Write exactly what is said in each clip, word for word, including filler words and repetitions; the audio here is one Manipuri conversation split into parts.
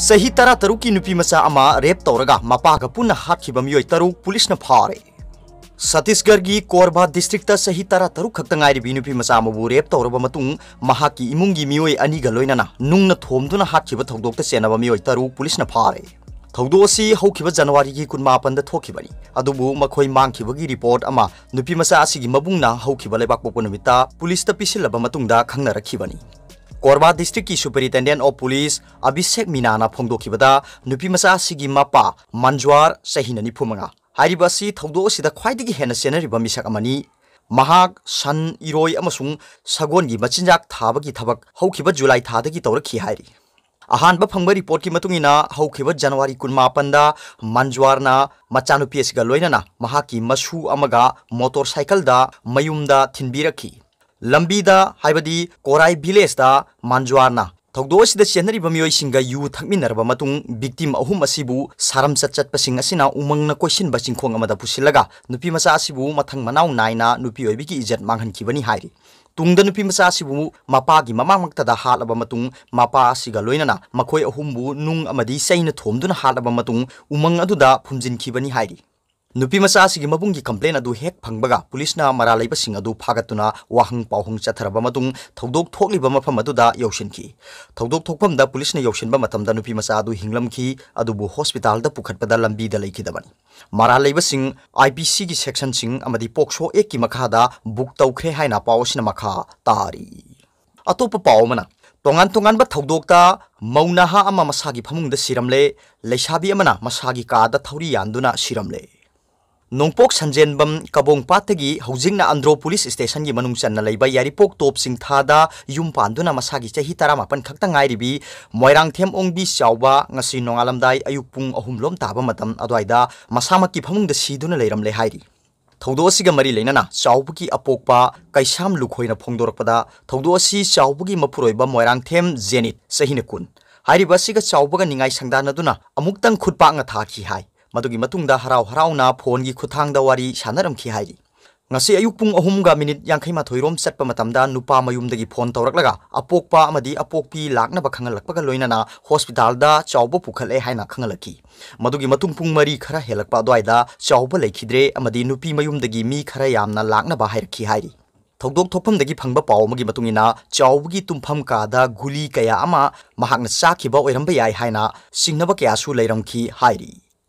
ꯆꯍꯤ ꯇꯔꯥꯇꯔꯨꯛꯀꯤ ꯅꯨꯄꯤ ꯃꯆꯥ ꯑꯃ ꯔꯦꯞ ꯇꯧꯔꯒ ꯃꯄꯥꯒ ꯄꯨꯟꯅ ꯍꯥꯠꯈꯤꯕ ꯃꯤꯑꯣꯏ ꯇꯔꯨꯛ ꯄꯨꯂꯤꯁꯅ ꯐꯥꯔꯦ꯫ ꯁꯠꯇꯤꯁꯒꯔꯒꯤ ꯀꯣꯔꯕꯥ ꯗꯤꯁꯇ꯭ꯔꯤꯛꯇ ꯆꯍꯤ ꯇꯔꯥꯇꯔꯨꯛ ꯈꯛꯇ ꯉꯥꯏꯔꯤꯕꯤ ꯅꯨꯄꯤ ꯃꯆꯥ ꯑꯃꯕꯨ ꯔꯦꯞ ꯇꯧꯔꯕ ꯃꯇꯨꯡ ꯃꯍꯥꯛꯀꯤ ꯏꯃꯨꯡꯒꯤ ꯃꯤꯑꯣꯏ ꯑꯅꯤꯒ ꯂꯣꯏꯅꯅ ꯅꯨꯡꯅ ꯊꯣꯝꯗꯨꯅ ꯍꯥꯠꯈꯤꯕ ꯊꯧꯗꯣꯛꯇ ꯆꯦꯟꯅꯕ ꯃꯤꯑꯣꯏ ꯇꯔꯨꯛ ꯄꯨꯂꯤꯁꯅ ꯐꯥꯔꯦ꯫ ꯊꯧꯗꯣꯛ ꯑꯁꯤ ꯍꯧꯈꯤꯕ ꯖꯅꯋꯥꯔꯤꯒꯤ ꯀꯨꯟꯃꯥꯄꯟꯗ ꯊꯣꯛꯈꯤꯕꯅꯤ꯫ ꯑꯗꯨꯕꯨ ꯃꯈꯣꯏ ꯃꯥꯡꯈꯤꯕꯒꯤ ꯔꯤꯄꯣꯔꯠ ꯑꯃ ꯅꯨꯄꯤ ꯃꯆꯥ ꯑꯁꯤꯒꯤ ꯃꯕꯨꯡꯅ ꯍꯧꯈꯤꯕ ꯂꯩꯕꯥꯛꯄꯣꯛꯄ ꯅꯨꯃꯤꯠꯇ ꯄꯨꯂꯤꯁꯇ ꯄꯤꯁꯤꯜꯂꯕ ꯃꯇꯨꯡꯗ ꯈꯪꯅꯔꯛꯈꯤꯕꯅꯤ꯫ ꯀꯣꯔꯕꯥ ꯗꯤꯁꯇ꯭ꯔꯤꯛꯀꯤ ꯁꯨꯄꯔꯤꯟꯇꯦꯟꯗꯦꯟ ꯑꯣꯐ ꯄꯨꯂꯤꯁ ꯑꯚꯤꯁꯦꯛ ꯃꯤꯅꯥꯅ ꯐꯣꯡꯗꯣꯛꯈꯤꯕꯗ, ꯅꯨꯄꯤ ꯃꯆꯥ ꯑꯁꯤꯒꯤ ꯃꯄꯥ ꯃꯟꯖ꯭ꯋꯥꯔ, ꯆꯍꯤꯅ ꯅꯤꯐꯨ ꯃꯉꯥ, ꯍꯥꯏꯔꯤꯕ ꯑꯁꯤ ꯊꯧꯗꯣꯛ ꯑꯁꯤꯗ ꯈ꯭ꯋꯥꯏꯗꯒꯤ ꯍꯦꯟꯅ ꯆꯦꯟꯅꯔꯤꯕ ꯃꯤꯁꯛ ꯑꯃꯅꯤ꯫ ꯃꯍꯥꯛ ꯁꯟ, ꯏꯔꯣꯏ ꯑꯃꯁꯨꯡ ꯁꯒꯣꯜꯒꯤ ꯃꯆꯤꯟꯖꯥꯛ ꯊꯥꯕꯒꯤ ꯊꯕꯛ ꯍꯧꯈꯤꯕ ꯖꯨꯂꯥꯏ ꯊꯥꯗꯒꯤ ꯇꯧꯔꯛꯈꯤ ꯍꯥꯏꯔꯤ꯫ ꯑꯍꯥꯟꯕ ꯐꯪꯕ ꯔꯤꯄꯣꯔꯠꯀꯤ ꯃꯇꯨꯡ ꯏꯟꯅ, ꯍꯧꯈꯤꯕ ꯖꯅꯋꯥꯔꯤ ꯀꯨꯟꯃꯥꯄꯟꯗ ꯃꯟꯖ꯭ꯋꯥꯔꯅ ꯃꯆꯥꯅꯨꯄꯤ ꯑꯁꯤꯒ ꯂꯣꯏꯅꯅ ꯃꯍꯥꯛꯀꯤ ꯃꯁꯨ ꯑꯃꯒ ꯃꯣꯇꯣꯔ ꯁꯥꯏꯀꯜꯗ ꯃꯌꯨꯝꯗ ꯊꯤꯟꯕꯤꯔꯛꯈꯤ꯫ ꯂꯝꯕꯤꯗ, ꯍꯥꯏꯕꯗꯤ ꯀꯣꯔꯥꯏ ꯚꯤꯂꯦꯖꯇ ꯃꯟꯖ꯭ꯋꯥꯔꯅ ꯊꯧꯗꯣꯛ ꯑꯁꯤꯗ ꯆꯦꯟꯅꯔꯤꯕ ꯃꯤꯑꯣꯏꯁꯤꯡꯒ ꯌꯨ ꯊꯛꯃꯤꯟꯅꯔꯕ ꯃꯇꯨꯡ, ꯚꯤꯛꯇꯤꯝ ꯑꯍꯨꯝ ꯑꯁꯤꯕꯨ ꯁꯥꯔꯝꯆꯠ ꯆꯠꯄꯁꯤꯡ ꯑꯁꯤꯅ ꯎꯃꯪꯅ ꯀꯣꯏꯁꯤꯟꯕ ꯆꯤꯡꯈꯣꯡ ꯑꯃꯗ ꯄꯨꯁꯤꯜꯂꯒ ꯅꯨꯄꯤ ꯃꯆꯥ ꯑꯁꯤꯕꯨ ꯃꯊꯪ ꯃꯅꯥꯎ ꯅꯥꯏꯅ ꯅꯨꯄꯤ ꯑꯣꯏꯕꯤꯒꯤ ꯏꯖꯠ ꯃꯥꯡꯍꯟꯈꯤꯕꯅꯤ ꯍꯥꯏꯔꯤ꯫ ꯇꯨꯡꯗ ꯅꯨꯄꯤ ꯃꯆꯥ ꯑꯁꯤꯕꯨ ꯃꯄꯥꯒꯤ ꯃꯃꯥꯡꯃꯛꯇꯗ ꯍꯥꯠꯂꯕ ꯃꯇꯨꯡ, ꯃꯄꯥ ꯑꯁꯤꯒ ꯂꯣꯏꯅꯅ ꯃꯈꯣꯏ ꯑꯍꯨꯝꯕꯨ ꯅꯨꯡ ꯑꯃꯗꯤ ꯆꯩꯅ ꯊꯣꯝꯗꯨꯅ ꯍꯥꯠꯂꯕ ꯃꯇꯨꯡ, ꯎꯃꯪ ꯑꯗꯨꯗ ꯐꯨꯝꯖꯤꯟꯈꯤꯕꯅꯤ ꯍꯥꯏꯔꯤ꯫ ꯅꯨꯄꯤ ꯃꯆꯥ ꯑꯁꯤꯒꯤ ꯃꯕꯨꯡꯒꯤ ꯀꯝꯄ꯭ꯂꯦꯟ ꯑꯗꯨ ꯍꯦꯛ ꯐꯪꯕꯒ, ꯄꯨꯂꯤꯁꯅ ꯃꯔꯥꯜ ꯂꯩꯕꯁꯤꯡ ꯑꯗꯨ ꯐꯥꯒꯠꯇꯨꯅ ꯋꯥꯍꯪ ꯄꯥꯎꯍꯪ ꯆꯠꯊꯔꯕ ꯃꯇꯨꯡ, ꯊꯧꯗꯣꯛ ꯊꯣꯛꯂꯤꯕ ꯃꯐꯝ ꯑꯗꯨꯗ ꯌꯧꯁꯤꯟꯈꯤ꯫ ꯊꯧꯗꯣꯛ ꯊꯣꯛꯐꯝꯗ ꯄꯨꯂꯤꯁꯅ ꯌꯧꯁꯤꯟꯕ ꯃꯇꯝꯗ, ꯅꯨꯄꯤ ꯃꯆꯥ ꯑꯗꯨ ꯍꯤꯡꯂꯝꯈꯤ, ꯑꯗꯨꯕꯨ ꯍꯣꯁꯄꯤꯇꯥꯜꯗ ꯄꯨꯈꯠꯄꯗ ꯂꯝꯕꯤꯗ ꯂꯩꯈꯤꯗꯕꯅꯤ꯫ ꯃꯔꯥꯜ ꯂꯩꯕꯁꯤꯡ ꯑꯥꯏ ꯄꯤ ꯁꯤꯒꯤ ꯁꯦꯛꯁꯟꯁꯤꯡ ꯑꯃꯗꯤ ꯄꯣꯛꯁꯣ ꯑꯦꯛꯀꯤ ꯃꯈꯥꯗ ꯕꯨꯛ ꯇꯧꯈ꯭ꯔꯦ ꯍꯥꯏꯅ ꯄꯥꯎ ꯑꯁꯤꯅ ꯃꯈꯥ ꯇꯥꯔꯤ꯫ ꯑꯇꯣꯞꯄ ꯄꯥꯎ ꯑꯃꯅ, ꯇꯣꯉꯥꯟ ꯇꯣꯉꯥꯟꯕ ꯊꯧꯗꯣꯛꯇ ꯃꯧ ꯅꯍꯥ ꯑꯃ ꯃꯁꯥꯒꯤ ꯐꯃꯨꯡꯗ ꯁꯤꯔꯝꯂꯦ, ꯂꯩꯁꯥꯕꯤ ꯑꯃꯅ ꯃꯁꯥꯒꯤ ꯀꯥꯗ ꯊꯧꯔꯤ ꯌꯥꯟꯗꯨꯅ ꯁꯤꯔꯝꯂꯦ꯫ ꯅꯣꯡꯄꯣꯛ ꯁꯟꯖꯦꯟꯕꯝ ꯀꯕꯣꯡꯄꯥꯠꯇꯒꯤ ꯍꯧꯖꯤꯛꯅ ꯑꯟꯗ꯭ꯔꯣ ꯄꯨꯂꯤꯁ ꯁ꯭ꯇꯦꯁꯟꯒꯤ ꯃꯅꯨꯡ ꯆꯟꯅ ꯂꯩꯕ ꯌꯥꯏꯔꯤꯄꯣꯛ ꯇꯣꯞ ꯆꯤꯡꯊꯥꯗ ꯌꯨꯝ ꯄꯥꯟꯗꯨꯅ ꯃꯁꯥꯒꯤ ꯆꯍꯤ ꯇꯔꯥꯃꯥꯄꯟ ꯈꯛꯇ ꯉꯥꯏꯔꯤꯕꯤ ꯃꯣꯏꯔꯥꯡꯊꯦꯝ ꯑꯣꯡꯕꯤ ꯆꯥꯎꯕ ꯉꯁꯤ ꯅꯣꯡꯉꯥꯜꯂꯝꯗꯥꯏ ꯑꯌꯨꯛ ꯄꯨꯡ ꯑꯍꯨꯝ ꯂꯣꯝ ꯇꯥꯕ ꯃꯇꯝ ꯑꯗꯨꯋꯥꯏꯗ ꯃꯁꯥꯃꯛꯀꯤ ꯐꯃꯨꯡꯗ ꯁꯤꯗꯨꯅ ꯂꯩꯔꯝꯂꯦ ꯍꯥꯏꯔꯤ꯫ ꯊꯧꯗꯣꯛ ꯑꯁꯤꯒ ꯃꯔꯤ ꯂꯩꯅꯅ ꯆꯥꯎꯕꯒꯤ ꯑꯄꯣꯛꯄ ꯀꯩꯁꯥꯝ ꯂꯨꯈꯣꯏꯅ ꯐꯣꯡꯗꯣꯔꯛꯄꯗ, ꯊꯧꯗꯣꯛ ꯑꯁꯤ ꯆꯥꯎꯕꯒꯤ ꯃꯄꯨꯔꯣꯏꯕ ꯃꯣꯏꯔꯥꯡꯊꯦꯝ ꯖꯦꯅꯤꯠ, ꯆꯍꯤꯅ ꯀꯨꯟ, ꯍꯥꯏꯔꯤꯕ ꯑꯁꯤꯒ ꯆꯥꯎꯕꯒ ꯅꯤꯡꯉꯥꯏ ꯁꯪꯗꯥꯅꯗꯨꯅ ꯑꯃꯨꯛꯇꯪ ꯈꯨꯠꯄꯥꯛꯅ ꯊꯥꯈꯤ ꯍꯥꯏ꯫ ꯃꯗꯨꯒꯤ ꯃꯇꯨꯡꯗ ꯍꯔꯥꯎ ꯍꯔꯥꯎꯅ ꯐꯣꯟꯒꯤ ꯈꯨꯠꯊꯥꯡꯗ ꯋꯥꯔꯤ ꯁꯥꯟꯅꯔꯝꯈꯤ ꯍꯥꯏꯔꯤ꯫ ꯉꯁꯤ ꯑꯌꯨꯛ ꯄꯨꯡ ꯑꯍꯨꯝꯒ ꯃꯤꯅꯤꯠ ꯌꯥꯡꯈꯩ ꯃꯥꯊꯣꯏ ꯔꯣꯝ ꯆꯠꯄ ꯃꯇꯝꯗ ꯅꯨꯄꯥ ꯃꯌꯨꯝꯗꯒꯤ ꯐꯣꯟ ꯇꯧꯔꯛꯂꯒ ꯑꯄꯣꯛꯄ ꯑꯃꯗꯤ ꯑꯄꯣꯛꯄꯤ ꯂꯥꯛꯅꯕ ꯈꯪꯍꯜꯂꯛꯄꯒ ꯂꯣꯏꯅꯅ ꯍꯣꯁꯄꯤꯇꯥꯜꯗ ꯆꯥꯎꯕ ꯄꯨꯈꯠꯂꯦ ꯍꯥꯏꯅ ꯈꯪꯍꯜꯂꯛꯈꯤ꯫ ꯃꯗꯨꯒꯤ ꯃꯇꯨꯡ ꯄꯨꯡ ꯃꯔꯤ ꯈꯔ ꯍꯦꯜꯂꯛꯄ ꯑꯗꯨꯋꯥꯏꯗ ꯆꯥꯎꯕ ꯂꯩꯈꯤꯗ꯭ꯔꯦ ꯑꯃꯗꯤ ꯅꯨꯄꯤ ꯃꯌꯨꯝꯗꯒꯤ ꯃꯤ ꯈꯔ ꯌꯥꯝꯅ ꯂꯥꯛꯅꯕ ꯍꯥꯏꯔꯛꯈꯤ ꯍꯥꯏꯔꯤ꯫ ꯊꯧꯗꯣꯛ ꯊꯣꯛꯐꯝꯗꯒꯤ ꯐꯪꯕ ꯄꯥꯎ ꯑꯃꯒꯤ ꯃꯇꯨꯡ ꯏꯟꯅ, ꯆꯥꯎꯕꯒꯤ ꯇꯨꯝꯐꯝ ꯀꯥꯗ ꯒꯨꯂꯤ ꯀꯌꯥ ꯑꯃ ꯃꯍꯥꯛꯅ ꯆꯥꯈꯤꯕ ꯑꯣꯏꯔꯝꯕ ꯌꯥꯏ ꯍꯥꯏꯅ ꯆꯤꯡꯅꯕ ꯀꯌꯥꯁꯨ ꯂꯩꯔꯝꯈꯤ ꯍꯥꯏꯔꯤ꯫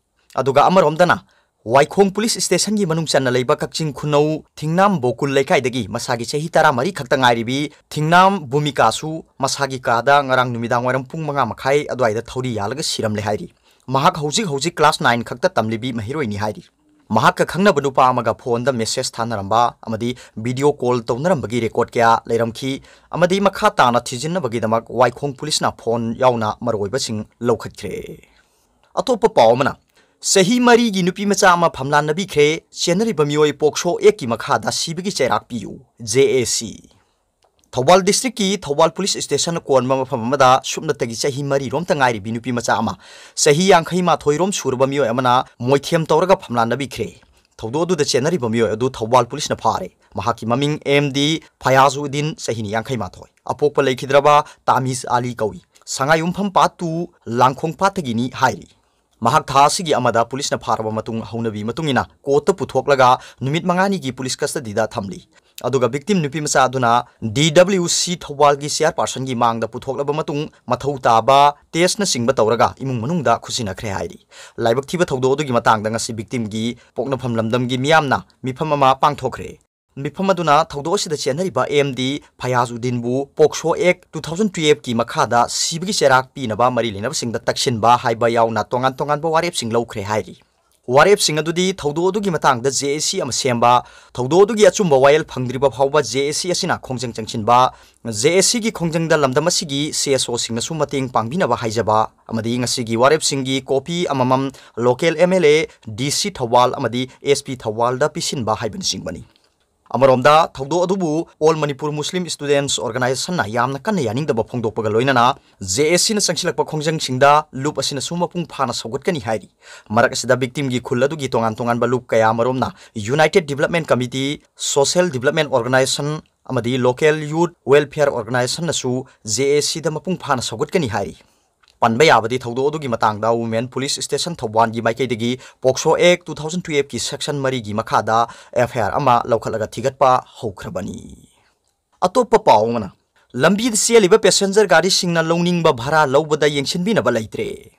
ꯑꯗꯨꯒ ꯑꯃꯔꯣꯝꯗꯅ, ꯋꯥꯏꯈꯣꯡ ꯄꯨꯂꯤꯁ ꯁ꯭ꯇꯦꯁꯟꯒꯤ ꯃꯅꯨꯡ ꯆꯟꯅ ꯂꯩꯕ ꯀꯛꯆꯤꯡ ꯈꯨꯅꯧ ꯊꯤꯡꯅꯥꯝ ꯕꯣꯀꯨꯜ ꯂꯩꯀꯥꯏꯗꯒꯤ ꯃꯁꯥꯒꯤ ꯆꯍꯤ ꯇꯔꯥꯃꯔꯤ ꯈꯛꯇ ꯉꯥꯏꯔꯤꯕꯤ ꯊꯤꯡꯅꯥꯝ ꯚꯨꯃꯤꯀꯥꯁꯨ ꯃꯁꯥꯒꯤ ꯀꯥꯗ ꯉꯔꯥꯡ ꯅꯨꯃꯤꯗꯥꯡ ꯋꯥꯏꯔꯝ ꯄꯨꯡ ꯃꯉꯥ ꯃꯈꯥꯏ ꯑꯗꯨꯋꯥꯏꯗ ꯊꯧꯔꯤ ꯌꯥꯜꯂꯒ ꯁꯤꯔꯝꯂꯦ ꯍꯥꯏꯔꯤ꯫ ꯃꯍꯥꯛ ꯍꯧꯖꯤꯛ ꯍꯧꯖꯤꯛ class nine ꯈꯛꯇ ꯇꯝꯂꯤꯕꯤ ꯃꯍꯩꯔꯣꯏꯅꯤ ꯍꯥꯏꯔꯤ꯫ ꯃꯍꯥꯛꯀ ꯈꯪꯅꯕ ꯅꯨꯄꯥ ꯑꯃꯒ ꯐꯣꯟꯗ message ꯊꯥꯅꯔꯝꯕ ꯑꯃꯗꯤ video call ꯇꯧꯅꯔꯝꯕꯒꯤ record ꯀꯌꯥ ꯂꯩꯔꯝꯈꯤ ꯑꯃꯗꯤ ꯃꯈꯥ ꯇꯥꯅ ꯊꯤꯖꯤꯟꯅꯕꯒꯤꯗꯃꯛ ꯋꯥꯏꯈꯣꯡ ꯄꯨꯂꯤꯁꯅ ꯐꯣꯟ ꯌꯥꯎꯅ ꯃꯔꯨꯑꯣꯏꯕꯁꯤꯡ ꯂꯧꯈꯠꯈ꯭ꯔꯦ꯫ ꯑꯇꯣꯞꯄ ꯄꯥꯎ ꯑꯃꯅ, ꯆꯍꯤ ꯃꯔꯤꯒꯤ ꯅꯨꯄꯤ ꯃꯆꯥ ꯑꯃ ꯐꯝꯂꯥꯟꯅꯕꯤꯈ꯭ꯔꯦ꯫ ꯆꯦꯟꯅꯔꯤꯕ ꯃꯤꯑꯣꯏ ꯄꯣꯛꯁꯣ ꯑꯦꯛꯀꯤ ꯃꯈꯥꯗ ꯁꯤꯕꯒꯤ ꯆꯩꯔꯥꯛ ꯄꯤꯌꯨ, JAC꯫ ꯊꯧꯕꯥꯜ districtꯀꯤ ꯊꯧꯕꯥꯜ ꯄꯨꯂꯤꯁ ꯁ꯭ꯇꯦꯁꯟ ꯀꯣꯟꯕ ꯃꯐꯝ ꯑꯃꯗ ꯁꯨꯞꯅꯇꯒꯤ ꯆꯍꯤ ꯃꯔꯤꯔꯣꯝꯇ ꯉꯥꯏꯔꯤꯕꯤ ꯅꯨꯄꯤ ꯃꯆꯥ ꯑꯃ ꯆꯍꯤ ꯌꯥꯡꯈꯩ ꯃꯥꯊꯣꯏꯔꯣꯝ ꯁꯨꯔꯕ ꯃꯤꯑꯣꯏ ꯑꯃꯅ ꯃꯣꯏꯊꯦꯝ ꯇꯧꯔꯒ ꯐꯝꯂꯥꯟꯅꯕꯤꯈ꯭ꯔꯦ꯫ ꯊꯧꯗꯣꯛ ꯑꯗꯨꯗ ꯆꯦꯟꯅꯔꯤꯕ ꯃꯤꯑꯣꯏ ꯑꯗꯨ ꯊꯧꯕꯥꯜ ꯄꯨꯂꯤꯁꯅ ꯐꯥꯔꯦ꯫ ꯃꯍꯥꯛꯀꯤ ꯃꯃꯤꯡ ꯑꯦꯝ ꯗꯤ ꯐꯌꯥꯖꯨꯗꯤꯟ, ꯆꯍꯤꯅꯤ ꯌꯥꯡꯈꯩ ꯃꯥꯊꯣꯏ꯫ ꯑꯄꯣꯛꯄ ꯂꯩꯈꯤꯗ꯭ꯔꯕ ꯇꯥꯃꯤꯖ ꯑꯂꯤ ꯀꯧꯏ꯫ ꯁꯉꯥꯏꯌꯨꯝꯐꯝ part two ꯂꯥꯡꯈꯣꯡ ꯄꯥꯠꯇꯒꯤꯅꯤ ꯍꯥꯏꯔꯤ꯫ ꯃꯍꯥꯛ ꯊꯥ ꯑꯁꯤꯒꯤ ꯑꯃꯗ ꯄꯨꯂꯤꯁꯅ ꯐꯥꯔꯕ ꯃꯇꯨꯡ ꯍꯧꯅꯕꯤ ꯃꯇꯨꯡ ꯏꯟꯅ courtꯇ ꯄꯨꯊꯣꯛꯂꯒ ꯅꯨꯃꯤꯠ ꯃꯉꯥꯅꯤꯒꯤ ꯄꯨꯂꯤꯁ custodyꯗ ꯊꯝꯂꯤ꯫ ꯑꯗꯨꯒ victim ꯅꯨꯄꯤ ꯃꯆꯥ ꯑꯗꯨꯅ DWC ꯊꯧꯕꯥꯜꯒꯤ chairpersonꯒꯤ ꯃꯥꯡꯗ ꯄꯨꯊꯣꯛꯂꯕ ꯃꯇꯨꯡ ꯃꯊꯧ ꯇꯥꯕ testꯅꯆꯤꯡꯕ ꯇꯧꯔꯒ ꯏꯃꯨꯡ ꯃꯅꯨꯡꯗ ꯈꯨꯠꯁꯤꯟꯅꯈ꯭ꯔꯦ ꯍꯥꯏꯔꯤ꯫ ꯂꯥꯏꯕꯛ ꯊꯤꯕ ꯊꯧꯗꯣꯛ ꯑꯗꯨꯒꯤ ꯃꯇꯥꯡꯗ ꯉꯁꯤ victimꯒꯤ ꯄꯣꯛꯅꯐꯝ ꯂꯝꯗꯝꯒꯤ ꯃꯤꯌꯥꯝꯅ ꯃꯤꯐꯝ ꯑꯃ ꯄꯥꯡꯊꯣꯛꯈ꯭ꯔꯦ꯫ ꯃꯤꯐꯝ ꯑꯗꯨꯅ ꯊꯧꯗꯣꯛ ꯑꯁꯤꯗ ꯆꯦꯟꯅꯔꯤꯕ ꯑꯦꯝ ꯗꯤ ꯐꯌꯥꯖꯨꯗꯤꯟꯕꯨ ꯄꯣꯛꯁꯣ ꯑꯦꯛ two thousand twelveꯀꯤ ꯃꯈꯥꯗ ꯁꯤꯕꯒꯤ ꯆꯩꯔꯥꯛ ꯄꯤꯅꯕ ꯃꯔꯤ ꯂꯩꯅꯕꯁꯤꯡꯗ ꯇꯛꯁꯤꯟꯕ ꯍꯥꯏꯕ ꯌꯥꯎꯅ ꯇꯣꯉꯥꯟ ꯇꯣꯉꯥꯟꯕ ꯋꯥꯔꯦꯞꯁꯤꯡ ꯂꯧꯈ꯭ꯔꯦ ꯍꯥꯏꯔꯤ꯫ ꯋꯥꯔꯦꯞꯁꯤꯡ ꯑꯗꯨꯗꯤ ꯊꯧꯗꯣꯛ ꯑꯗꯨꯒꯤ ꯃꯇꯥꯡꯗ JAC ꯑꯃ ꯁꯦꯝꯕ, ꯊꯧꯗꯣꯛ ꯑꯗꯨꯒꯤ ꯑꯆꯨꯝꯕ ꯋꯥꯌꯦꯜ ꯐꯪꯗ꯭ꯔꯤꯕ ꯐꯥꯎꯕ JAC ꯑꯁꯤꯅ ꯈꯣꯡꯖꯪ ꯆꯪꯁꯤꯟꯕ, JACꯒꯤ ꯈꯣꯡꯖꯪꯗ ꯂꯝꯗꯝ ꯑꯁꯤꯒꯤ CSOꯁꯤꯡꯅꯁꯨ ꯃꯇꯦꯡ ꯄꯥꯡꯕꯤꯅꯕ ꯍꯥꯏꯖꯕ, ꯑꯃꯗꯤ ꯉꯁꯤꯒꯤ ꯋꯥꯔꯦꯞꯁꯤꯡꯒꯤ copy ꯑꯃꯃꯝ local MLA, DC ꯊꯧꯕꯥꯜ ꯑꯃꯗꯤ SP ꯊꯧꯕꯥꯜꯗ ꯄꯤꯁꯤꯟꯕ ꯍꯥꯏꯕꯅꯆꯤꯡꯕꯅꯤ꯫ ꯑꯃꯔꯣꯝꯗ, ꯊꯧꯗꯣꯛ ꯑꯗꯨꯕꯨ All Manipur Muslim Students Organizationꯅ ꯌꯥꯝꯅ ꯀꯟꯅ ꯌꯥꯅꯤꯡꯗꯕ ꯐꯣꯡꯗꯣꯛꯄꯒ ꯂꯣꯏꯅꯅ, JACꯅ ꯆꯪꯁꯤꯜꯂꯛꯄ ꯈꯣꯡꯖꯪꯁꯤꯡꯗ ꯂꯨꯞ ꯑꯁꯤꯅꯁꯨ ꯃꯄꯨꯡ ꯐꯥꯅ ꯁꯧꯒꯠꯀꯅꯤ ꯍꯥꯏꯔꯤ꯫ ꯃꯔꯛ ꯑꯁꯤꯗ, victimꯒꯤ ꯈꯨꯜ ꯑꯗꯨꯒꯤ ꯇꯣꯉꯥꯟ ꯇꯣꯉꯥꯟꯕ ꯂꯨꯞ ꯀꯌꯥ ꯑꯃꯔꯣꯝꯅ United Development Committee, Social Development Organization ꯑꯃꯗꯤ Local Youth Welfare Organizationꯅꯁꯨ JACꯗ ꯃꯄꯨꯡ ꯐꯥꯅ ꯁꯧꯒꯠꯀꯅꯤ ꯍꯥꯏꯔꯤ꯫ ꯄꯟꯕ ꯌꯥꯕꯗꯤ, ꯊꯧꯗꯣꯛ ꯑꯗꯨꯒꯤ ꯃꯇꯥꯡꯗ Women Police Station ꯊꯧꯕꯥꯜꯒꯤ ꯃꯥꯏꯀꯩꯗꯒꯤ POCSO Act two thousand twelveꯀꯤ section ꯃꯔꯤꯒꯤ ꯃꯈꯥꯗ FIR ꯑꯃ ꯂꯧꯈꯠꯂꯒ ꯊꯤꯒꯠꯄ ꯍꯧꯈ꯭ꯔꯕꯅꯤ꯫ ꯑꯇꯣꯞꯄ ꯄꯥꯎ ꯑꯃꯅ, ꯂꯝꯕꯤꯗ ꯆꯦꯜꯂꯤꯕ passenger ꯒꯥꯔꯤꯁꯤꯡꯅ ꯂꯧꯅꯤꯡꯕ ꯚꯔꯥ ꯂꯧꯕꯗ ꯌꯦꯡꯁꯤꯟꯕꯤꯅꯕ ꯂꯩꯇ꯭ꯔꯦ꯫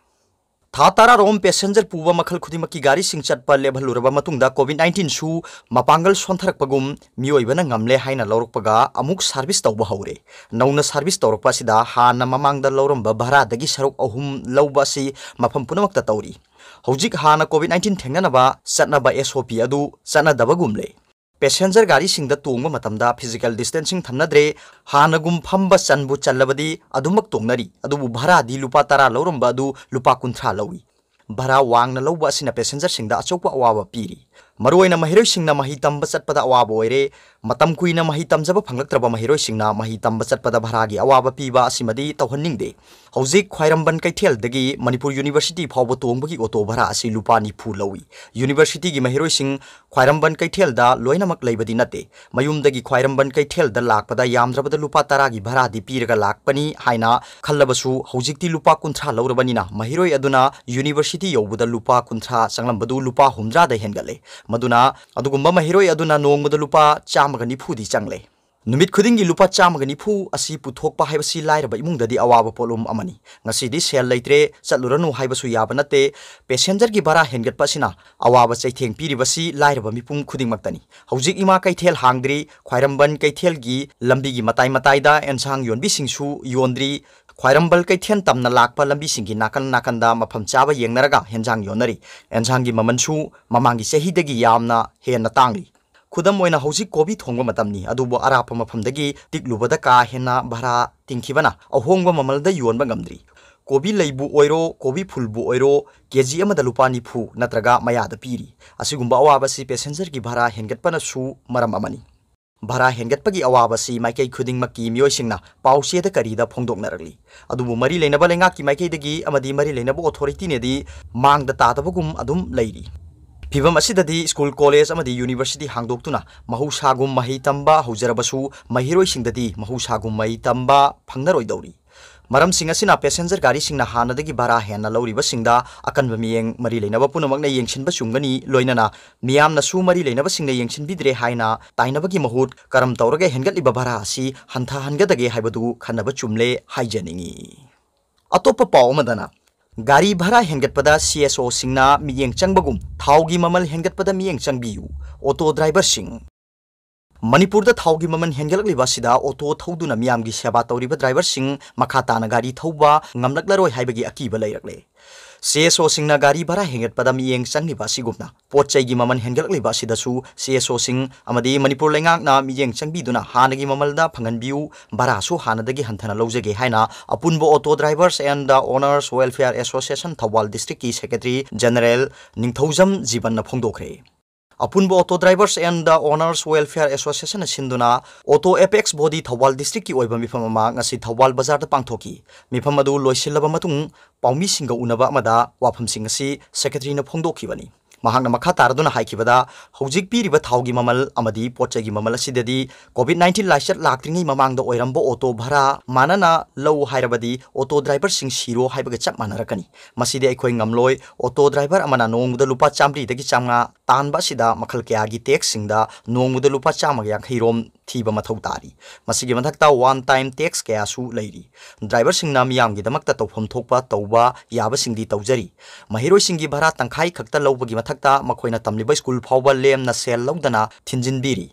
ꯊꯥ ꯇꯔꯥꯔꯣꯝ passenger ꯄꯨꯕ ꯃꯈꯜ ꯈꯨꯗꯤꯡꯃꯛꯀꯤ ꯒꯥꯔꯤꯁꯤꯡ ꯆꯠꯄ ꯂꯦꯞꯍꯜꯂꯨꯔꯕ ꯃꯇꯨꯡꯗ, COVID nineteenꯁꯨ ꯃꯄꯥꯡꯒꯜ ꯁꯣꯟꯊꯔꯛꯄꯒꯨꯝ ꯃꯤꯑꯣꯏꯕꯅ ꯉꯝꯂꯦ ꯍꯥꯏꯅ ꯂꯧꯔꯛꯄꯒ ꯑꯃꯨꯛ service ꯇꯧꯕ ꯍꯧꯔꯦ꯫ ꯅꯧꯅ service ꯇꯧꯔꯛꯄ ꯑꯁꯤꯗ ꯍꯥꯟꯅ ꯃꯃꯥꯡꯗ ꯂꯧꯔꯝꯕ ꯚꯔꯥꯗꯒꯤ ꯁꯔꯨꯛ ꯑꯍꯨꯝ ꯂꯧꯕ ꯑꯁꯤ ꯃꯐꯝ ꯄꯨꯝꯅꯃꯛꯇ ꯇꯧꯔꯤ꯫ ꯍꯧꯖꯤꯛ ꯍꯥꯟꯅ COVID nineteen ꯊꯦꯡꯅꯅꯕ ꯆꯠꯅꯕ SOP ꯑꯗꯨ ꯆꯠꯅꯗꯕꯒꯨꯝꯂꯦ꯫ Passenger ꯒꯥꯔꯤꯁꯤꯡꯗ ꯇꯣꯡꯕ ꯃꯇꯝꯗ physical distancing ꯊꯝꯅꯗ꯭ꯔꯦ꯫ ꯍꯥꯟꯅꯒꯨꯝ ꯐꯝꯕ ꯆꯟꯕꯨ ꯆꯜꯂꯕꯗꯤ ꯑꯗꯨꯃꯛ ꯇꯣꯡꯅꯔꯤ, ꯑꯗꯨꯕꯨ ꯚꯔꯥꯗꯤ ꯂꯨꯄꯥ ꯇꯔꯥ ꯂꯧꯔꯝꯕ ꯑꯗꯨ ꯂꯨꯄꯥ ꯀꯨꯟꯊ꯭ꯔꯥ ꯂꯧꯏ꯫ ꯚꯔꯥ ꯋꯥꯡꯅ ꯂꯧꯕ ꯑꯁꯤꯅ passengerꯁꯤꯡꯗ ꯑꯆꯧꯕ ꯑꯋꯥꯕ ꯄꯤꯔꯤ꯫ ꯃꯔꯨꯑꯣꯏꯅ ꯃꯍꯩꯔꯣꯏꯁꯤꯡꯅ ꯃꯍꯩ ꯇꯝꯕ ꯆꯠꯄꯗ ꯑꯋꯥꯕ ꯑꯣꯏꯔꯦ꯫ ꯃꯇꯝ ꯀꯨꯏꯅ ꯃꯍꯩ ꯇꯝꯖꯕ ꯐꯪꯂꯛꯇ꯭ꯔꯕ ꯃꯍꯩꯔꯣꯏꯁꯤꯡꯅ ꯃꯍꯩ ꯇꯝꯕ ꯆꯠꯄꯗ ꯚꯔꯥꯒꯤ ꯑꯋꯥꯕ ꯄꯤꯕ ꯑꯁꯤꯃꯗꯤ ꯇꯧꯍꯟꯅꯤꯡꯗꯦ꯫ ꯍꯧꯖꯤꯛ ꯈ꯭ꯋꯥꯏꯔꯝꯕꯟ ꯀꯩꯊꯦꯜꯗꯒꯤ ꯃꯅꯤꯄꯨꯔ University ꯐꯥꯎꯕ ꯇꯣꯡꯕꯒꯤ ꯑꯣꯇꯣ ꯚꯔꯥ ꯑꯁꯤ ꯂꯨꯄꯥ ꯅꯤꯐꯨ ꯂꯧꯏ꯫ Universityꯒꯤ ꯃꯍꯩꯔꯣꯏꯁꯤꯡ ꯈ꯭ꯋꯥꯏꯔꯝꯕꯟ ꯀꯩꯊꯦꯜꯗ ꯂꯣꯏꯅꯃꯛ ꯂꯩꯕꯗꯤ ꯅꯠꯇꯦ꯫ ꯃꯌꯨꯝꯗꯒꯤ ꯈ꯭ꯋꯥꯏꯔꯝꯕꯟ ꯀꯩꯊꯦꯜꯗ ꯂꯥꯛꯄꯗ ꯌꯥꯝꯗ꯭ꯔꯕꯗ ꯂꯨꯄꯥ ꯇꯔꯥꯒꯤ ꯚꯔꯥꯗꯤ ꯄꯤꯔꯒ ꯂꯥꯛꯄꯅꯤ ꯍꯥꯏꯅ ꯈꯜꯂꯕꯁꯨ, ꯍꯧꯖꯤꯛꯇꯤ ꯂꯨꯄꯥ ꯀꯨꯟꯊ꯭ꯔꯥ ꯂꯧꯔꯕꯅꯤꯅ ꯃꯍꯩꯔꯣꯏ ꯑꯗꯨꯅ University ꯌꯧꯕꯗ ꯂꯨꯄꯥ ꯀꯨꯟꯊ꯭ꯔꯥ ꯆꯪꯂꯝꯕꯗꯨ ꯂꯨꯄꯥ ꯍꯨꯝꯗ꯭ꯔꯥꯗ ꯍꯦꯟꯒꯠꯂꯦ꯫ ꯃꯗꯨꯅ ꯑꯗꯨꯒꯨꯝꯕ ꯃꯍꯩꯔꯣꯏ ꯑꯗꯨꯅ ꯅꯣꯡꯃꯗ ꯂꯨꯄꯥ ꯆꯥꯝꯃꯒ ꯅꯤꯐꯨꯗꯤ ꯆꯪꯂꯦ꯫ ꯅꯨꯃꯤꯠ ꯈꯨꯗꯤꯡꯒꯤ ꯂꯨꯄꯥ ꯆꯥꯝꯃꯒ ꯅꯤꯐꯨ ꯑꯁꯤ ꯄꯨꯊꯣꯛꯄ ꯍꯥꯏꯕꯁꯤ ꯂꯥꯏꯔꯕ ꯏꯃꯨꯡꯗꯗꯤ ꯑꯋꯥꯕ ꯄꯣꯠꯂꯨꯝ ꯑꯃꯅꯤ꯫ ꯉꯁꯤꯗꯤ ꯁꯦꯜ ꯂꯩꯇ꯭ꯔꯦ, ꯆꯠꯂꯨꯔꯅꯨ ꯍꯥꯏꯕꯁꯨ ꯌꯥꯕ ꯅꯠꯇꯦ꯫ Passengerꯒꯤ ꯚꯔꯥ ꯍꯦꯟꯒꯠꯄ ꯑꯁꯤꯅ ꯑꯋꯥꯕ ꯆꯩꯊꯦꯡ ꯄꯤꯔꯤꯕꯁꯤ ꯂꯥꯏꯔꯕ ꯃꯤꯄꯨꯝ ꯈꯨꯗꯤꯡꯃꯛꯇꯅꯤ꯫ ꯍꯧꯖꯤꯛ ꯏꯃꯥ ꯀꯩꯊꯦꯜ ꯍꯥꯡꯗ꯭ꯔꯤ, ꯈ꯭ꯋꯥꯏꯔꯝꯕꯟ ꯀꯩꯊꯦꯜꯒꯤ ꯂꯝꯕꯤꯒꯤ ꯃꯇꯥꯏ ꯃꯇꯥꯏꯗ ꯑꯦꯟꯁꯥꯡ ꯌꯣꯟꯕꯤꯁꯤꯡꯁꯨ ꯌꯣꯟꯗ꯭ꯔꯤ꯫ ꯈ꯭ꯋꯥꯏꯔꯝꯕꯟ ꯀꯩꯊꯦꯜ ꯇꯝꯅ ꯂꯥꯛꯄ ꯂꯝꯕꯤꯁꯤꯡꯒꯤ ꯅꯥꯀꯟ ꯅꯥꯀꯟꯗ ꯃꯐꯝ ꯆꯥꯕ ꯌꯦꯡꯅꯔꯒ ꯍꯦꯟꯖꯥꯡ ꯌꯣꯟꯅꯔꯤ꯫ ꯑꯦꯟꯁꯥꯡꯒꯤ ꯃꯃꯜꯁꯨ ꯃꯃꯥꯡꯒꯤ ꯆꯍꯤꯗꯒꯤ ꯌꯥꯝꯅ ꯍꯦꯟꯅ ꯇꯥꯡꯂꯤ꯫ ꯈꯨꯗꯝ ꯑꯣꯏꯅ, ꯍꯧꯖꯤꯛ ꯀꯣꯕꯤ ꯊꯣꯡꯕ ꯃꯇꯝꯅꯤ, ꯑꯗꯨꯕꯨ ꯑꯔꯥꯞꯄ ꯃꯐꯝꯗꯒꯤ ꯇꯤꯛꯂꯨꯕꯗ ꯀꯥ ꯍꯦꯟꯅ ꯚꯔꯥ ꯇꯤꯡꯈꯤꯕꯅ ꯑꯍꯣꯡꯕ ꯃꯃꯜꯗ ꯌꯣꯟꯕ ꯉꯝꯗ꯭ꯔꯤ꯫ ꯀꯣꯕꯤ ꯂꯩꯕꯨ ꯑꯣꯏꯔꯣ, ꯀꯣꯕꯤ ꯐꯨꯜꯕꯨ ꯑꯣꯏꯔꯣ, ꯀꯦꯖꯤ ꯑꯃꯗ ꯂꯨꯄꯥ ꯅꯤꯐꯨ ꯅꯠꯇ꯭ꯔꯒ ꯃꯌꯥꯗ ꯄꯤꯔꯤ꯫ ꯑꯁꯤꯒꯨꯝꯕ ꯑꯋꯥꯕ ꯑꯁꯤ passengerꯒꯤ ꯚꯔꯥ ꯍꯦꯟꯒꯠꯄꯅꯁꯨ ꯃꯔꯝ ꯑꯃꯅꯤ꯫ ꯚꯔꯥ ꯍꯦꯟꯒꯠꯄꯒꯤ ꯑꯋꯥꯕ ꯑꯁꯤ ꯃꯥꯏꯀꯩ ꯈꯨꯗꯤꯡꯃꯛꯀꯤ ꯃꯤꯑꯣꯏꯁꯤꯡꯅ ꯄꯥꯎꯆꯦꯗ ꯀꯔꯤꯗ ꯐꯣꯡꯗꯣꯛꯅꯔꯛꯂꯤ꯫ ꯑꯗꯨꯕꯨ ꯃꯔꯤ ꯂꯩꯅꯕ ꯂꯩꯉꯥꯛꯀꯤ ꯃꯥꯏꯀꯩꯗꯒꯤ ꯑꯃꯗꯤ ꯃꯔꯤ ꯂꯩꯅꯕ authorityꯅꯗꯤ ꯃꯥꯡꯗ ꯇꯥꯗꯕꯒꯨꯝ ꯑꯗꯨꯝ ꯂꯩꯔꯤ꯫ ꯐꯤꯚꯝ ꯑꯁꯤꯗꯗꯤ school, college ꯑꯃꯗꯤ university ꯍꯥꯡꯗꯣꯛꯇꯨꯅ ꯃꯍꯧꯁꯥꯒꯨꯝ ꯃꯍꯩ ꯇꯝꯕ ꯍꯧꯖꯔꯕꯁꯨ ꯃꯍꯩꯔꯣꯏꯁꯤꯡꯗꯗꯤ ꯃꯍꯧꯁꯥꯒꯨꯝ ꯃꯍꯩ ꯇꯝꯕ ꯐꯪꯅꯔꯣꯏꯗꯧꯔꯤ꯫ ꯃꯔꯝꯁꯤꯡ ꯑꯁꯤꯅ passenger ꯒꯥꯔꯤꯁꯤꯡꯅ ꯍꯥꯟꯅꯗꯒꯤ ꯚꯔꯥ ꯍꯦꯟꯅ ꯂꯧꯔꯤꯕꯁꯤꯡꯗ ꯑꯀꯟꯕ ꯃꯤꯠꯌꯦꯡ ꯃꯔꯤ ꯂꯩꯅꯕ ꯄꯨꯝꯅꯃꯛꯅ ꯌꯦꯡꯁꯤꯟꯕ ꯆꯨꯝꯒꯅꯤ, ꯂꯣꯏꯅꯅ ꯃꯤꯌꯥꯝꯅꯁꯨ ꯃꯔꯤ ꯂꯩꯅꯕꯁꯤꯡꯅ ꯌꯦꯡꯁꯤꯟꯕꯤꯗ꯭ꯔꯦ ꯍꯥꯏꯅ ꯇꯥꯏꯅꯕꯒꯤ ꯃꯍꯨꯠ ꯀꯔꯝ ꯇꯧꯔꯒ ꯍꯦꯟꯒꯠꯂꯤꯕ ꯚꯔꯥ ꯑꯁꯤ ꯍꯟꯊꯍꯟꯒꯗꯒꯦ ꯍꯥꯏꯕꯗꯨ ꯈꯟꯅꯕ ꯆꯨꯝꯂꯦ ꯍꯥꯏꯖꯅꯤꯡꯏ꯫ ꯑꯇꯣꯞꯄ ꯄꯥꯎ ꯑꯃꯗꯅ, ꯒꯥꯔꯤ ꯚꯔꯥ ꯍꯦꯟꯒꯠꯄꯗ CSOꯁꯤꯡꯅ ꯃꯤꯠꯌꯦꯡ ꯆꯪꯕꯒꯨꯝ ꯊꯥꯎꯒꯤ ꯃꯃꯜ ꯍꯦꯟꯒꯠꯄꯗ ꯃꯤꯠꯌꯦꯡ ꯆꯪꯕꯤꯌꯨ, auto driverꯁꯤꯡ꯫ ꯃꯅꯤꯄꯨꯔꯗ ꯊꯥꯎꯒꯤ ꯃꯃꯜ ꯍꯦꯟꯒꯠꯂꯛꯂꯤꯕ ꯑꯁꯤꯗ auto ꯊꯧꯗꯨꯅ ꯃꯤꯌꯥꯝꯒꯤ ꯁꯦꯕꯥ ꯇꯧꯔꯤꯕ driverꯁꯤꯡ ꯃꯈꯥ ꯇꯥꯅ ꯒꯥꯔꯤ ꯊꯧꯕ ꯉꯝꯂꯛꯂꯔꯣꯏ ꯍꯥꯏꯕꯒꯤ ꯑꯀꯤꯕ ꯂꯩꯔꯛꯂꯦ꯫ CSOꯁꯤꯡꯅ ꯒꯥꯔꯤ ꯚꯔꯥ ꯍꯦꯟꯒꯠꯄꯗ ꯃꯤꯠꯌꯦꯡ ꯆꯪꯂꯤꯕ ꯑꯁꯤꯒꯨꯝꯅ ꯄꯣꯠ ꯆꯩꯒꯤ ꯃꯃꯜ ꯍꯦꯟꯒꯠꯂꯛꯂꯤꯕ ꯑꯁꯤꯗꯁꯨ CSOꯁꯤꯡ ꯑꯃꯗꯤ ꯃꯅꯤꯄꯨꯔ ꯂꯩꯉꯥꯛꯅ ꯃꯤꯠꯌꯦꯡ ꯆꯪꯕꯤꯗꯨꯅ ꯍꯥꯟꯅꯒꯤ ꯃꯃꯜꯗ ꯐꯪꯍꯟꯕꯤꯌꯨ, ꯚꯔꯥꯁꯨ ꯍꯥꯟꯅꯗꯒꯤ ꯍꯟꯊꯅ ꯂꯧꯖꯒꯦ ꯍꯥꯏꯅ ꯑꯄꯨꯟꯕ Auto Drivers and the Owners Welfare Association Thoubal districtꯀꯤ secretary general ꯅꯤꯡꯊꯧꯖꯝ ꯖꯤꯕꯟꯅ ꯐꯣꯡꯗꯣꯛꯈ꯭ꯔꯦ꯫ ꯑꯄꯨꯟꯕ Auto Drivers and the Owners Welfare Associationꯅ ꯁꯤꯟꯗꯨꯅ Auto Apex Body ꯊꯧꯕꯥꯜ districtꯀꯤ ꯑꯣꯏꯕ ꯃꯤꯐꯝ ꯑꯃ ꯉꯁꯤ ꯊꯧꯕꯥꯜ ꯕꯖꯥꯔꯗ ꯄꯥꯡꯊꯣꯛꯈꯤ꯫ ꯃꯤꯐꯝ ꯑꯗꯨ ꯂꯣꯏꯁꯤꯜꯂꯕ ꯃꯇꯨꯡ ꯄꯥꯎꯃꯤꯁꯤꯡꯒ ꯎꯅꯕ ꯑꯃꯗ ꯋꯥꯐꯝꯁꯤꯡ ꯑꯁꯤ secretaryꯅ ꯐꯣꯡꯗꯣꯛꯈꯤꯕꯅꯤ꯫ ꯃꯍꯥꯛꯅ ꯃꯈꯥ ꯇꯥꯔꯗꯨꯅ ꯍꯥꯏꯈꯤꯕꯗ, ꯍꯧꯖꯤꯛ ꯄꯤꯔꯤꯕ ꯊꯥꯎꯒꯤ ꯃꯃꯜ ꯑꯃꯗꯤ ꯄꯣꯠ ꯆꯩꯒꯤ ꯃꯃꯜ ꯑꯁꯤꯗꯗꯤ COVID nineteen ꯂꯥꯏꯆꯠ ꯂꯥꯛꯇ꯭ꯔꯤꯉꯩ ꯃꯃꯥꯡꯗ ꯑꯣꯏꯔꯝꯕ auto ꯚꯔꯥ ꯃꯥꯟꯅꯅ ꯂꯧ ꯍꯥꯏꯔꯕꯗꯤ auto driverꯁꯤꯡ ꯁꯤꯔꯣ ꯍꯥꯏꯕꯒ ꯆꯞ ꯃꯥꯟꯅꯔꯛꯀꯅꯤ꯫ ꯃꯁꯤꯗꯤ ꯑꯩꯈꯣꯏ ꯉꯝꯂꯣꯏ꯫ Auto driver ꯑꯃꯅ ꯅꯣꯡꯃꯗ ꯂꯨꯄꯥ ꯆꯥꯃꯔꯤꯗꯒꯤ ꯆꯥꯝꯃꯉꯥ ꯇꯥꯟꯕ ꯑꯁꯤꯗ ꯃꯈꯜ ꯀꯌꯥꯒꯤ taxꯁꯤꯡꯗ ꯅꯣꯡꯃꯗ ꯂꯨꯄꯥ ꯆꯥꯝꯃꯒ ꯌꯥꯡꯈꯩ ꯔꯣꯝ ꯊꯤꯕ ꯃꯊꯧ ꯇꯥꯔꯤ꯫ ꯃꯁꯤꯒꯤ ꯃꯊꯛꯇ one time tax ꯀꯌꯥꯁꯨ ꯂꯩꯔꯤ꯫ Driverꯁꯤꯡꯅ ꯃꯤꯌꯥꯝꯒꯤꯗꯃꯛꯇ ꯇꯧꯐꯝ ꯊꯣꯛꯄ ꯇꯧꯕ ꯌꯥꯕꯁꯤꯡꯗꯤ ꯇꯧꯖꯔꯤ꯫ ꯃꯍꯩꯔꯣꯏꯁꯤꯡꯒꯤ ꯚꯔꯥ ꯇꯪꯈꯥꯏ ꯈꯛꯇ ꯂꯧꯕꯒꯤ ꯃꯊꯛꯇ ꯃꯈꯣꯏꯅ ꯇꯝꯂꯤꯕ school ꯐꯥꯎꯕ ꯂꯦꯝꯅ ꯁꯦꯜ ꯂꯧꯗꯅ ꯊꯤꯟꯖꯤꯟꯕꯤꯔꯤ꯫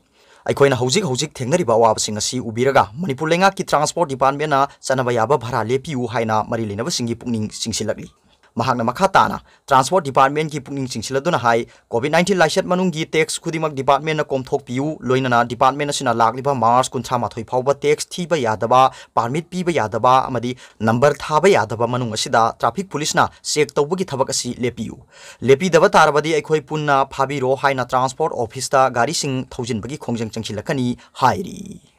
ꯑꯩꯈꯣꯏꯅ ꯍꯧꯖꯤꯛ ꯍꯧꯖꯤꯛ ꯊꯦꯡꯅꯔꯤꯕ ꯑꯋꯥꯕꯁꯤꯡ ꯑꯁꯤ ꯎꯕꯤꯔꯒ ꯃꯅꯤꯄꯨꯔ ꯂꯩꯉꯥꯛꯀꯤ transport departmentꯅ ꯆꯠꯅꯕ ꯌꯥꯕ ꯚꯔꯥ ꯂꯦꯞꯄꯤꯌꯨ ꯍꯥꯏꯅ ꯃꯔꯤ ꯂꯩꯅꯕꯁꯤꯡꯒꯤ ꯄꯨꯛꯅꯤꯡ ꯆꯤꯡꯁꯤꯜꯂꯛꯂꯤ꯫ ꯃꯍꯥꯛꯅ ꯃꯈꯥ ꯇꯥꯅ ꯇ꯭ꯔꯥꯟꯁꯄꯣꯔꯠ ꯗꯤꯄꯥꯔꯠꯃꯦꯟꯒꯤ ꯄꯨꯛꯅꯤꯡ ꯆꯤꯡꯁꯤꯜꯂꯗꯨꯅ ꯍꯥꯏ, ꯀꯣꯚꯤꯗ ꯅꯥꯏꯟꯇꯤꯟ ꯂꯥꯏꯆꯠ ꯃꯅꯨꯡꯒꯤ ꯇꯦꯛꯁ ꯈꯨꯗꯤꯡꯃꯛ ꯗꯤꯄꯥꯔꯠꯃꯦꯟꯅ ꯀꯣꯝꯊꯣꯛꯄꯤꯌꯨ, ꯂꯣꯏꯅꯅ ꯗꯤꯄꯥꯔꯠꯃꯦꯟ ꯑꯁꯤꯅ ꯂꯥꯛꯂꯤꯕ ꯃꯥꯔꯆ ꯀꯨꯟꯊ꯭ꯔꯥ ꯃꯥꯊꯣꯏ ꯐꯥꯎꯕ ꯇꯦꯛꯁ ꯊꯤꯕ ꯌꯥꯗꯕ, ꯄꯥꯔꯃꯤꯠ ꯄꯤꯕ ꯌꯥꯗꯕ ꯑꯃꯗꯤ ꯅꯝꯕꯔ ꯊꯥꯕ ꯌꯥꯗꯕ ꯃꯅꯨꯡ ꯑꯁꯤꯗ ꯇ꯭ꯔꯥꯐꯤꯛ ꯄꯨꯂꯤꯁꯅ ꯆꯦꯛ ꯇꯧꯕꯒꯤ ꯊꯕꯛ ꯑꯁꯤ ꯂꯦꯞꯄꯤꯌꯨ꯫ ꯂꯦꯞꯄꯤꯗꯕ ꯇꯥꯔꯕꯗꯤ ꯑꯩꯈꯣꯏ ꯄꯨꯟꯅ ꯐꯥꯕꯤꯔꯣ ꯍꯥꯏꯅ ꯇ꯭ꯔꯥꯟꯁꯄꯣꯔꯠ ꯑꯣꯐꯤꯁꯇ ꯒꯥꯔꯤꯁꯤꯡ ꯊꯧꯖꯤꯟꯕꯒꯤ ꯈꯣꯡꯖꯪ ꯆꯪꯁꯤꯜꯂꯛꯀꯅꯤ ꯍꯥꯏꯔꯤ꯫